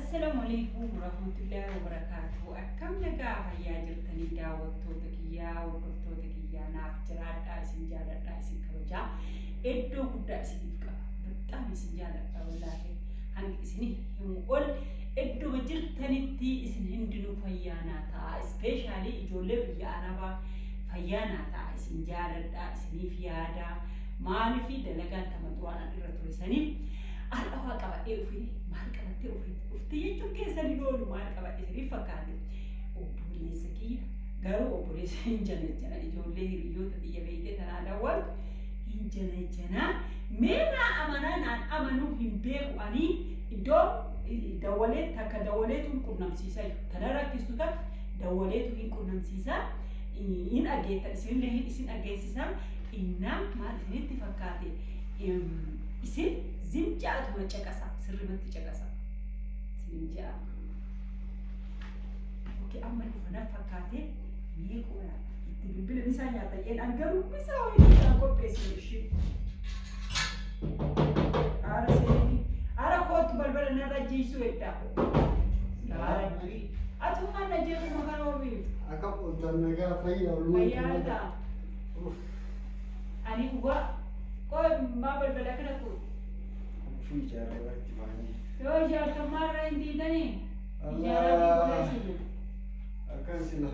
Assalaamu alaikum warahmatullahi wabarakaatuh. Akkam nagaa fayyaa jirtanii, daawwattoota kiyyaa, hordoftoota kiyyaa? Naaf jiraadhaa, isin jaaladhaa, isin kabajaa, iddoo guddaa isiniif qaba. Bexaam isin jaaladha, wallaahi hanga isinii himu ol. Iddoo jirtanitti isin hundinuu fayyaa naa ta'a. Especially ijoollee biyya Arabaa fayyaa naa ta'a. Isin jaaladhaa, isiniif yaadaa. Maaliif dalagaan tama duraan an irra ture saniif har'a waa qabadhee dhufee, maal qabattee dhufte jechuun keessan hin oolu. Maal qabadhe isiniif fakkaate? Obboleessa kiyya garuu obboleessa hin janajjana, ijoollee hiriyoota xiyya beektee tanaa dawwaltu hin janajjanaa. Mee naa amanaa, naan amanuu hin beeku. Ani iddoo dawwalee takka dawwaleetu hin qunnamsiisa, tana rakkistu takka dawwaleetu hin qunnamsiisa, hin dhageetta, isinillee hin isin dhageessisa. Innaa maal isinitti fakkaate? Isin zimcaatuma caqasa, sirrimatti caqasa isin ja'a. Okay, amma dhufa na fakkaate. Mee qola itti bilbila. Misaa nyaata jeen, an garuu misaa wayii isaan qopheessinu ishii. Aara seeni. Aara kootu balbala narra jiisuu edda. Yaa Rabbi. Atummaan na jeequma kana ofiif. Akka ooltan, nagaa fayyaa oolmaa? Fayyaa ta'a. Ani dhugaa. Qoy, maa balbala kana kun? Ofii ijaarree walitti baanii. Yoo ijaartan maarraa hin diidanii? Ijaaraa diiguu isin. Akkan sila.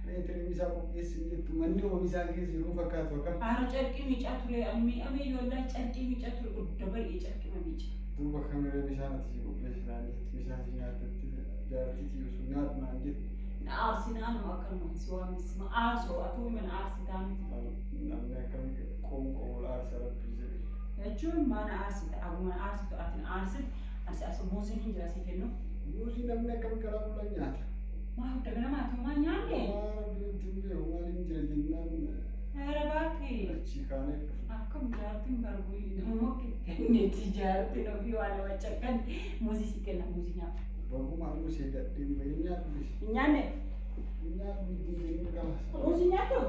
Meetirii misaa qopheessin jettu, manni oomishaan keessa jiru fakkaatu akkam. Aara carqii miicaa ture, ani miidhamee yoollaa carqii miicaa ture, gudda baay'ee carqii ma miica. Duuba kamiree bishaan ati si qopheessinaan jettu, bishaan si nyaattetti jaartii tiyyu sun nyaadhu naan jettu. Na aarsinaa akkanuma si waamisi ma aarsoo atuu mana aarsitaa miti. Namni akkamii qoonqoo wal aarsa, rabbii jedhe. Jechuun mana aarsita, aguma na aarsitu ati na aarsit asi as muuziin hin jira si kennu. Muuzii namni akkam karaa fuula nyaata? Maa hudda ganama ati homaa nyaanne? Maa rabbi nutti hin beeku, maaliin jira jennaan. Ara baakki. Achii kaanee dhufe. Akkam jaartiin barbu nama kenniti, jaartiin ofii waa nama cakkan. Muuzii si kenna, muuzii nyaata. Baguma anuu see gadheen bahee nyaadhu bisi. Hin nyaanne? Nyaadhu, ittiin kennu qaba. Muuzii nyaattu?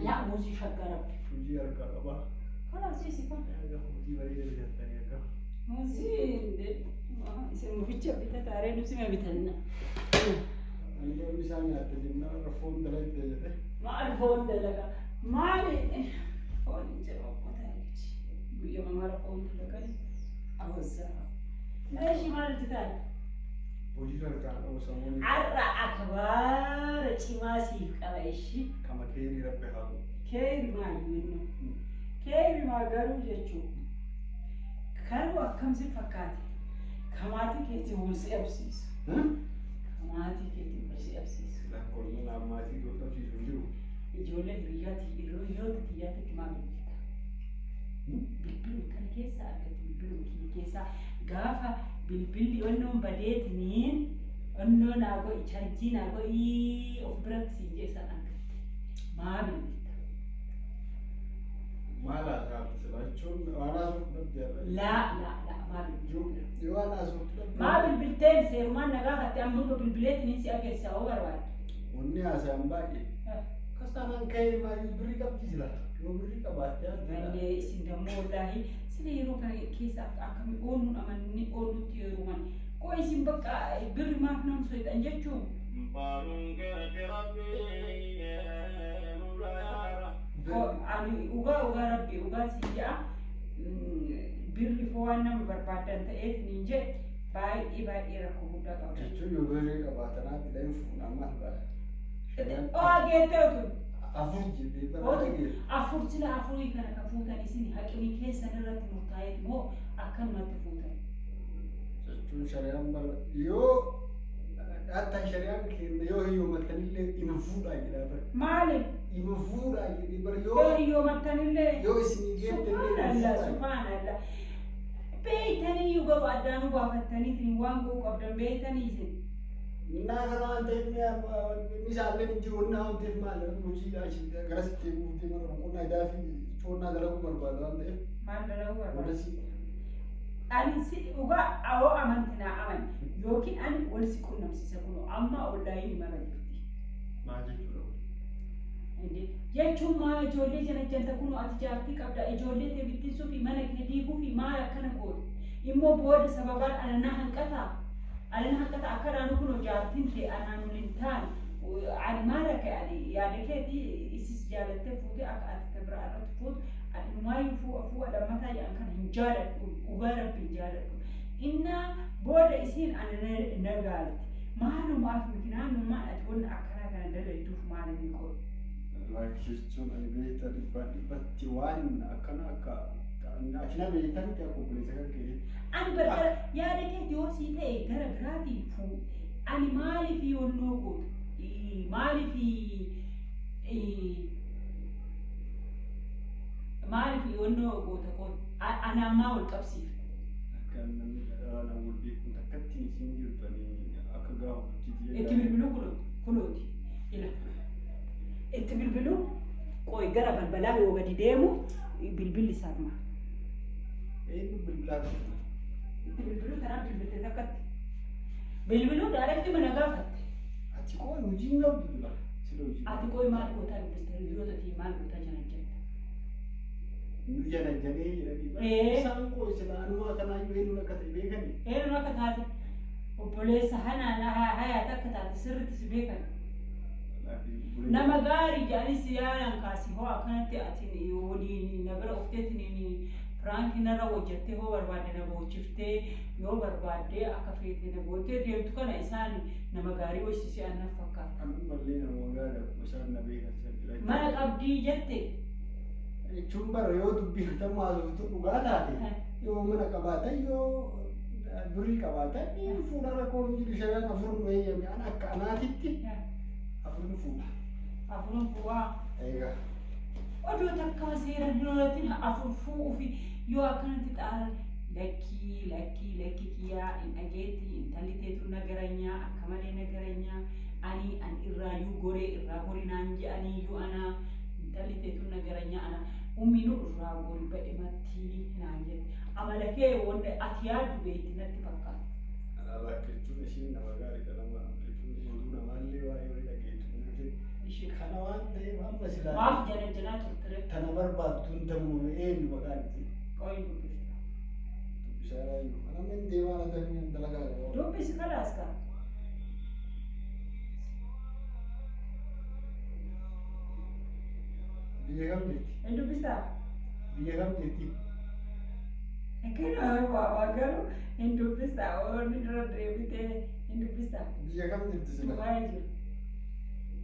Yaa muuzii shaggaa rabbi. Hojii harkaa qabaa. Kalaas si kun. Hojii bareeda bitattanii akka. Muuzii isin muficha bitataaree nuti ma bitanna. Ani garuu isaan nyaatte jennaan irra foon dalagde jedhe. Maal foon dalaga? Maali? Foon hin jiru qotaa jechi. Guyyaa mara foon dalagan awwazzaa. Eeshi, maal hojjetaan? Hojii harkaa qabu sammuun. Har'a akbaara cimaa siif qaba ishii. Kama keerii rabbi haa godhu. Keeri maali minnu? Keeri maa garuu jechuu. Garuu akkam si fakkaate? Kamaatii keetii wal si dhabsiisu. Kamaatii keetii wal si dhabsiisu. Lakkoofsa maatii wal dhabsiisu hin jiru. Ijoollee hiriyyaatii, hiriyoota kiyyaatitti maa bilbilta? Bilbiluma kana keessa argatti, bilbiluma kiyya keessa gaafa bilbilli onnoon badeetiniin onnoo naa godhi, charjii naa godhi of biratti siin jeessan argatte. Maa bilbilta? Maal haasa'aatti sila jechuun waan haasoftu dhabde har'a. Laa laa laa, maa bilbilta? Yoo waan haasoftu dhabde. Maa bilbilteen seerumaan na gaafatte, amma bilbileetiniin si agarsiisa hoo barbaadde. Wanni haasa'an baay'ee. Akkas taanaan ka'ee maayii birrii qabdi sila. Yoo birrii qabaatte haasa'an. Malee isin dammoo wallaahi sila yeroo kana keessa akka akkamii oolluun amanni oollutti heeruman. Koo isin bakka birri maaf nam soyxan jechuun. Koo ani dhugaa dhugaa rabbi dhugaa si ja'a, birri foo waan nama barbaadan ta'eef niin jedhe, baay'ee baay'ee rakkoo guddaa qabda. Jechuun yoo birrii qabaatanaatti dha hin fuuna maal ba'a. Oo geettee otu. Afur jedhee bara Otu dhageesse. Afur sila afurii kana ka fuutan isin haqni keessan irratti murtaa'eet moo akkanumatti fuutan? Jechuun shari'aan bara yoo dhaattan shari'aan kenna, yoo hiyyoomattanillee ima fuudhaa jedhaa bara. Maali? Ima fuudhaa jedhee bara Yoo yoo hiyyoomattanillee. Yoo isinii geettellee ima Subhaanallah, fuudhaa. subhaanallah. Beeytanii garuu addaanuu baafattaniitiin waan go'uu qabdan beeytanii isin. Innaa kana waan ta'eef misaalleen hin jiru, innaa waan ta'eef maal hojiidhaa garasitti eeguuf deeman, boqonnaa idaa fi coonnaa dalaguu barbaada waan ta'eef. Maal dalaguu barbaada? Wadasii. Ani si dhugaa awoo amanti naa amani yookiin ani wal si qunnamsiisa, kunoo amma onlaayinii mara jirti. Maal jechuudha? Inde jechuun maa ijoollee jala janta, kunoo ati jaartii qabda, ijoollee tee bittinsuu fi mana kee diiguu fi maal akkana goote? Immoo booda sababaan ana na hanqataa? Ana na hanqataa akka naannoo kun jaartiin tee anaan waliin taane ani maal akka ani yaada keeti isis jaalattee fuutee akka ati bira irratti fuutu ani inumaayyuu fuudha fuudha lammataa jedhan kana hin jaaladhu, dhugaa Rabbi hin jaaladhu. Innaa booda isiin ana na gaalti. Maalumaaf mikinaanummaan ati wanna akkanaa kana dalayduuf maal inni qoru? Jechuun ani beekta dhibbaan dhibbatti waan akkana akka ati na beekta miti akka obboleessa kan kee. Ani bargara yaada keeti yoo sii ta'e gara biraatiin fuu. Ani maaliif yonnoo gootu? Maaliif yonnoo goota qoy? Anaan maa wal qabsiifte? Akka namni dhala nama wal beekuun takkatti isiin jirtu ani akka gaafa bulchiiti. Itti bilbiluu kunooti. Ila. Itti bilbiluu qoy gara balbalaa yoo gadi deemu bilbilli sarma. Eenyu bilbilaa turte? Itti bilbiluu tanaan bilbilte takkatti. Bilbiluu daaretti mana gaafatte. Ati qoy hojii hin qabdu dura. Sila hojii. Ati qoy maal gootaa dubbiste hiriyoota tii maal gootaa jiran jetta? Nu jala jalee jedhanii. Isaan qoy sila anumaa kanaayyuu eenyuun akka ta'e beekani. Eenyuun akka taate obboleessa hanaan hayaat akka taate sirriitti si beekan. Nama gaarii jedhanis yaalan kaasi hoo akkanatti ati waliin na bira ufteetiin piraankii narra hojjattee hoo barbaadde na boochiftee yoo barbaadde akka feete na goottee deemtu kana isaan nama gaarii hojjisiisee annaaf fakkaata. Anumallee nama gaarii akkuma isaan na beekan san jira. Mana qabdii jette. Jechuun bara yoo dubbii haasoftu dhugaa taate yoo mana qabaatan yoo birrii qabaatan fuudha rakkoon jiru shanan afur nu eeyyame an akka anaatitti afur fuudha. Afurun fuudhaa. Egaa. Odoo takka seera hin horatin afur fuudhuufi yoo akkanatti xaaran lakkii lakkii lakkii kiyyaa hin dhageetti intalli teetu nagaranyaa akka malee nagaranyaa ani an irraayyuu goree irraa gori naan je'aniiyyuu ana intalli teetu nagaranyaa ana umminu irraa gori ba'e matti naan jette. Amala kee wanta ati yaaddu beekti natti fakkaata. Alaabaa jechuun ishiin nama gaariidha nama jechuun oduu namaallee waa'ee horii dhageettu. Kana waan ta'eef amma silaa. Maaf jala jalaa turtire? Tana barbaaddu hin eenyu maqaan isii? Qoyin dubbifta. Dubbisaa raayyuu. Kana min deemaa na dafii hin dalagaa qaba. Dubbisi kalaas kaa. Biyya kam jirti? Hin dubbistaa? Biyya kam jirti? Kana waawaa garuu hin dubbistaa. Oonni dura deebitee hin dubbistaa. Biyya kam jirti sila? Dubaayii jiru.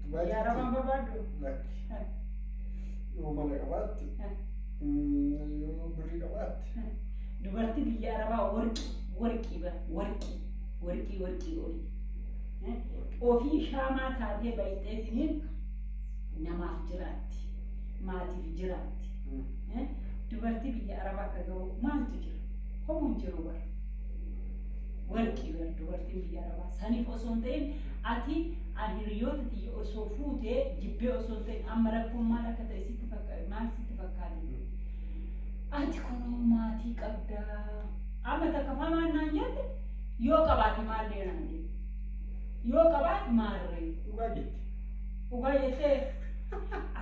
Dubaayii Biyya Arabaan jirti? barbaaddu? Lakki. Yoo mana qabaatte, yoo birrii qabaatte. Dubartii biyya Arabaa warqii warqii bara warqii warqii warqii olii. Ofii shaamaa taatee bayxeetiniin namaaf jiraatti. Maatiif jiraatti. Dubartii biyya Arabaa akka ga'u maaltu jira? Homuun jiru bara. Warqii bara dubartiin biyya Arabaa. Saniif osoo hin ta'in ati an hiriyoota tiyya osoo fuutee jibbee osoo hin ta'in amma rakkoon maal akka ta'e sitti fakkaate maal sitti fakkaate? Ati kunoo maatii qabdaa. Amma takka famaan naan jette yoo qabaate maallee naan jette. Yoo qabaate maalree? Dhugaa jetti. Dhugaa jettee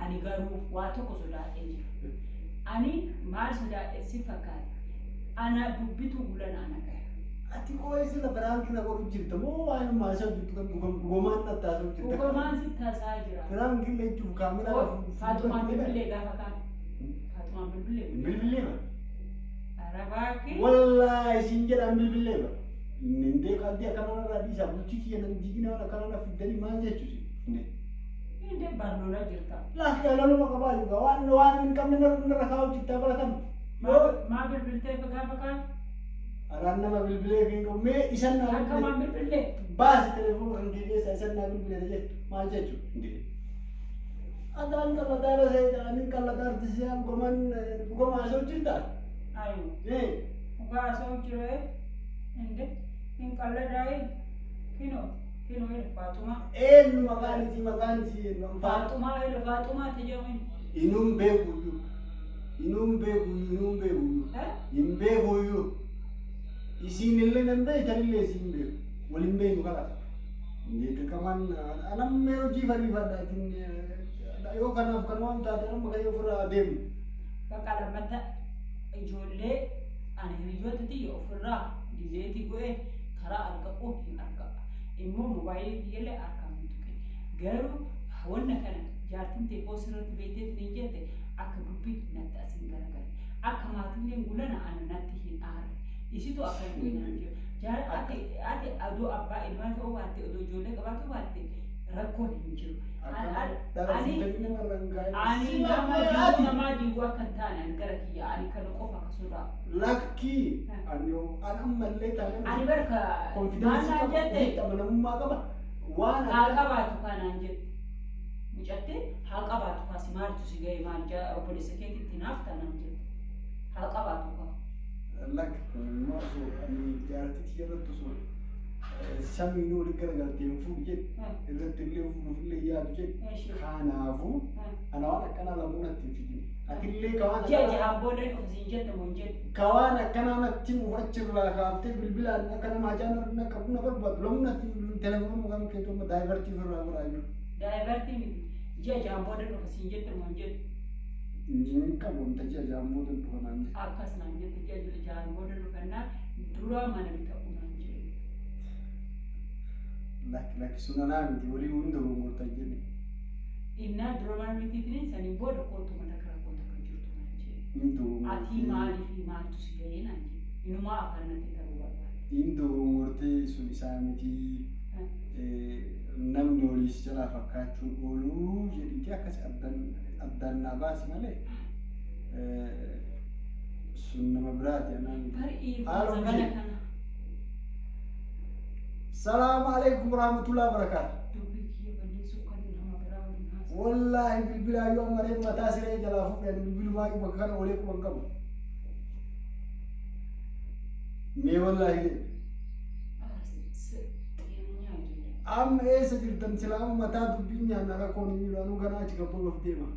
ani garuu waa tokko sodaadhee jira. Ani maal sodaadhe si fakkaate? Ana dubbitu gulan ana gaya. Ati qoy sila prank na godhu jirta moo waan maasaa jirtu kan dhugumaan natti haasa'u jirta? Dhugumaan sitti haasa'aa jira. Prank illee jechuuf kaameraa Faatumaan bilbilee gaafa kaan. Faatumaan bilbilee. Bilbilee ba? Arabaa kee. Wallaahi siin jedhaan bilbilee ba? Indee qalbii akkana irraa dhiisaa bultii kiyya nan diigina waan akkana na fiddanii maal jechuusi? Indee barnoolaa jirta. Laafii alaluma qabaa jiru waan waan hin qabne narra kaa'u jirta baratamu. Maa bilbiltee gaafa kaan? Araan nama bilbilee fi hin qabu mee isan naa Akka maan bilbilee? Baasi telefoona kan kee keessaa isan naa bilbilee jettu maal jechuudha? Indee. Adaan qalladaara seexanii qalladaarti si'aan goman gomaa asoo jirta? Ayo. Dhugaa asoo jira. Inde hin qalladaayi. Kinoo kinoo ila Faaxumaa. Eenyu maqaan isii maqaan isii eenyu? Faaxumaa ila Faaxumaa tajaajila. Inuun beekuyyuu. Inuun beekuyyuu inuun beekuyyuu. Hin beekuyyuu. Isiin illee nan beektan illee isiin beeku. Waliin beeknu kalaas. Indee dirqamaan anammee hojii fariifadhaatiin yoo kanaaf kan waan taate amma kan ofirraa adeemu. Bakka lammata ijoollee Ani hiriyoota tiyya ofirraa delete godhee karaa argadhuun hin argadha. Immoo mobaayilii kiyyallee harkaan hin tuqin. Garuu wanna kana jaartiin tee hoo sirratti beekteetiin hin jette akka dubbii natti as hin garagalle. Akka maatilleen gulana ana natti hin aarre. Isitu akkana godhe naan jedhu. Ati ati odoo abbaa ilmaa ta'uu baatte, odoo ijoollee qabaatuu baatte rakkoon hin jiru. Ani ani nama jiruu namaa diiguu akka hin taane ani gara kiyya ani kana qofa akka sodaa. Lakkii ani an ammallee taanaan Ani barka confidence maal naan qaba, jette? ofitti amanamummaa qaba. Waan Haa akka qabaatu kaa naan jette. Mucattee haa qabaatu kaa si maaltu si ga'e maal obboleessa keetitti naaf ta'a naan jette. Haa qabaatu kaa. Lakki kun immoo osoo ani jaartii tiyya irratti osoo samiinuu walitti garagaltee hin fuudhu jedhe irratti illee fuudhuuf illee yaadu jedhe. Kanaafuu ana waan akkanaa lamuu natti hin fidin. Atillee ka waan Ji'a akkanaa jahaan booda dhufu siin jette moo hin jette? ka waan akkanaa natti himuuf achirraa kaaftee bilbilaan akka nama hajaan na qabu na barbaadu lamuu natti hin bilbilin telefoonuma kan keetu amma divert ofirraa godhaa jiru. Divert miti. Ji'a jahaan booda dhufa siin jette moo hin jette? Hin qabu wanta ji'a jahaan booda dhufa naan jedhe. Akkas naan jette, ji'a jahaan booda dhufannaan dura mana bitadhu naan jedhe. Lakki lakki sun anaa miti walii hunda gongortan jedhe. Innaa dura mana bitiitiin saniin booda kootu mana kara kootu kan jirtu naan jedhe. Hin dogongortee. Atii maaliif maaltu si ga'ee naan jedhe. Inumaa afaan natti taruu barbaade. Hin dogongortee sun isaa miti. Namni olii si jalaa fakkaachuun ooluu jedhiitii akkas addaan addaan naa baasi malee sun nama biraati anaa miti. Bari'ii Haaluma zabana ishee. kana. Salaamu alaikum warahmatullahi wabarakatuh. Dubbii kiyya balleessuuf kan nama biraa waliin haasa'u. Wallaahi bilbilaa yoo ammaree mataa siree jalaa fuudhan bilbilumaayyuu bakka kana oolee quban qabu. Mee wallaahi jedhe. Amma eessa jirtan silaa amma mataa dubbiin nyaanna rakkoon hin jiru anuu ganaa achi gabbaruuf deema.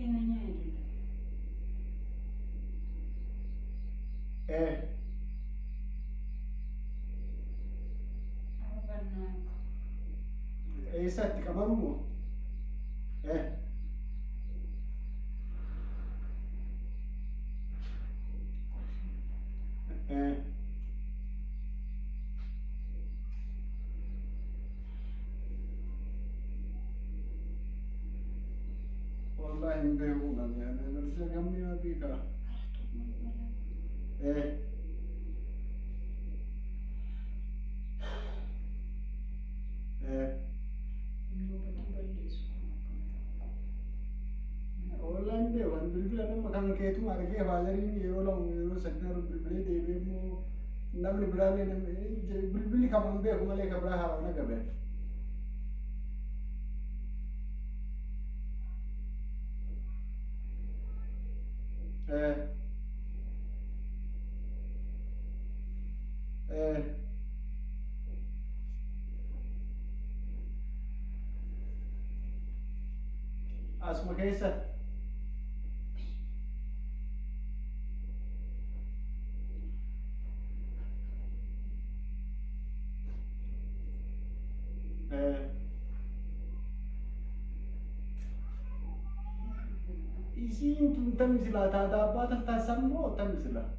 ጤነኛ አይደለም። Ee. ኧረ በእናትህ። Eessatti qabaru moo? Ee. Ee. Wallahi hin beeku ani ani barsiisa gamni maa beeka. Ee. Ee. Wallahi hin beeku ani bilbila nama kan keetuma argee faadariin yeroo lama yeroo sadii yeroo bilbilee deebi'ee immoo namni biraallee namni bilbilli kam hin beeku malee kan biraa haarawa na gabe. Ee. Ee. Asuma keessa. Ee. Isiin tun tami silaa taataa abbaa taftaa sammoo tami silaa.